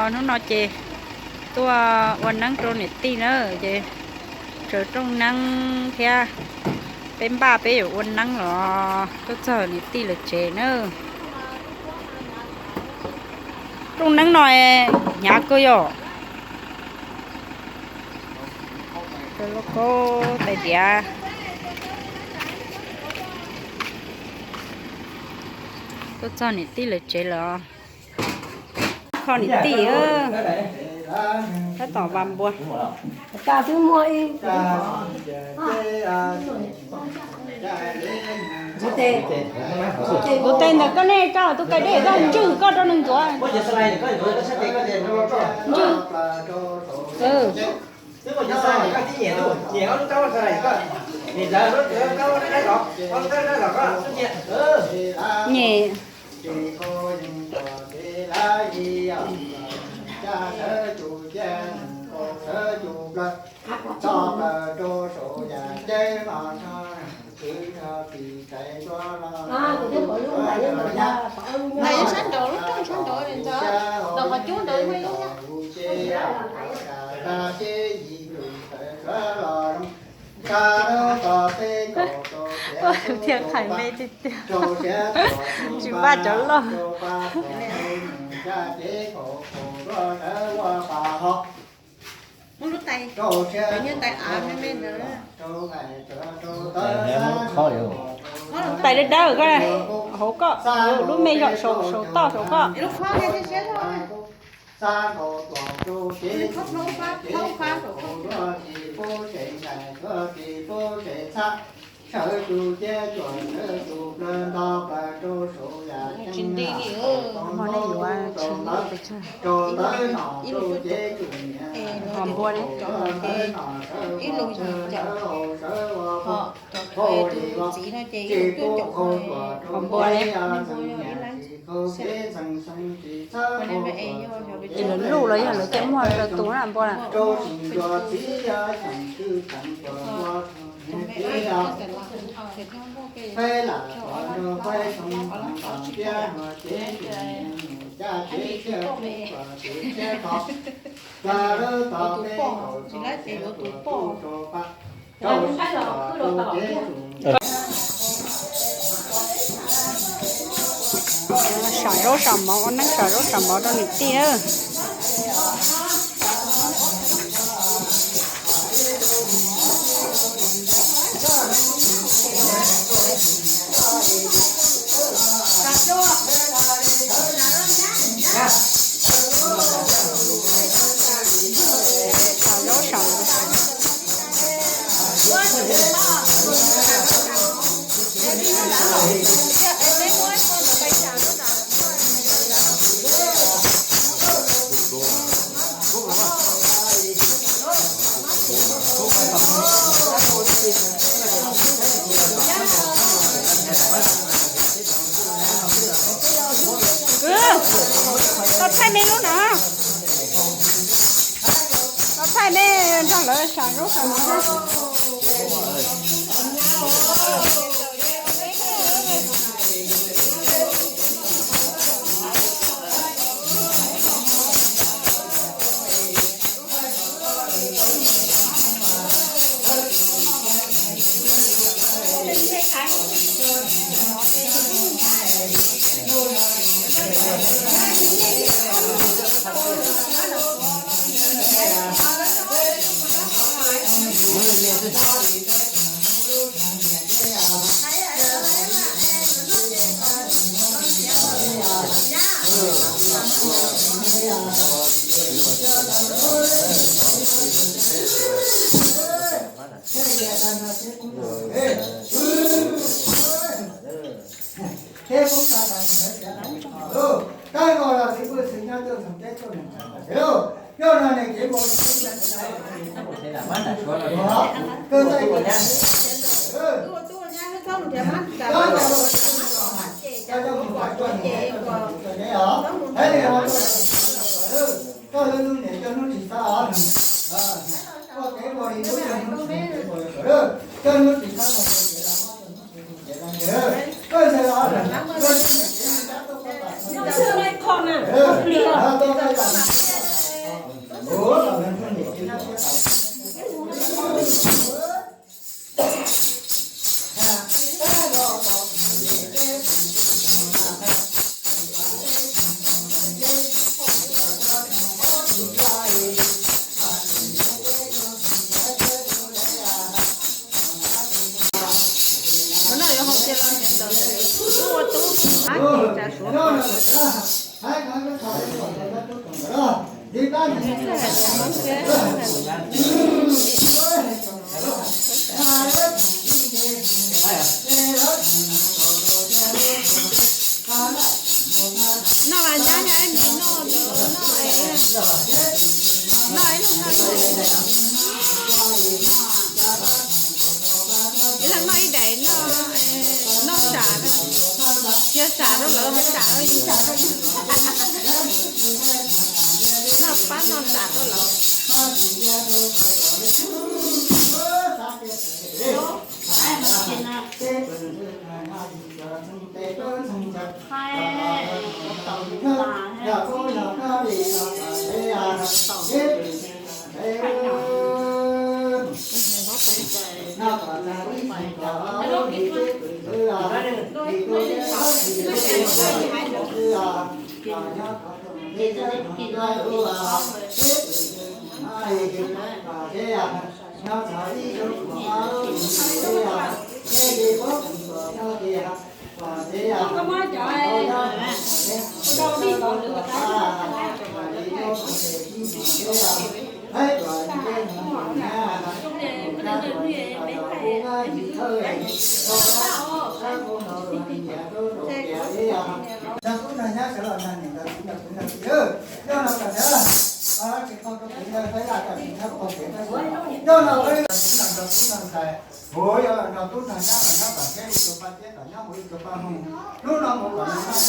Hnub no ces tuaj ua neeb rau niam tij na, ces tsawv rooj neeb thiab, peb npaj peb yuav ua neeb los tuaj txog niam tij lawv tsev na. Rooj neeb no hnyav kawg yom. Lauj kaub tais diav. Tuaj txog niam tij lawv tsev lawm. Kho niam tij, tab tom vas npua. Kuv tes ntawm koj, nej rau tus kais dej koj ntswj koj rau nws ntxuav. Ntswj. Nyem. Ntawm sab nraud, lub rooj sab nraud ntawd, ntawm qhov cub ntawd muaj ib lub thiab. Ua thiaj qhais me tiag tiag. Tsis npaj cov loj. Muab lub tais, cov nyuag tais av me me ntawd. Tais dawb dawb koj, hauv koj, lub me yom, saum, saum toj saum koj. Tsis nti li, hmo nej yuav tsis nti pes tsawg. Ib lub cuaj caum, hos npua ne, ib lub yim caum, hos tus txiv no ces ib lub cuaj caum. Hos npua ne, ces lawv luj los yog lawv coj muag rau tus na npua na. Sam zaub sam mov, ua neeb sam zaub sam mov rau niam tij na. Tau thaij me lub no. Tau thaij me nrog lawv sam zaub sam mov. Tsa suav ko. Noj mas nyab, nyab noj, noj, noj ib leeg noj ib daim, noj, noj sam, cia sam rau lawv, hais sam rau yus, sam rau yus, noj pab noj sam rau lawv. Nrog tub nrog nyab sawv los nrog niam nrog txiv nrog kwv nrog tij, nyob no kom nrog, tsis tau rau kwv nrog tab yaj kom tsis nrog pog tsev nrog, nyob no wb nrog tub nrog ntxhais, kuv yuav los nrog tub nrog nyab los nyob tom teb ib tug paj tiab tom nyob mus ib tug paj hmoov, hnub no mus kom nws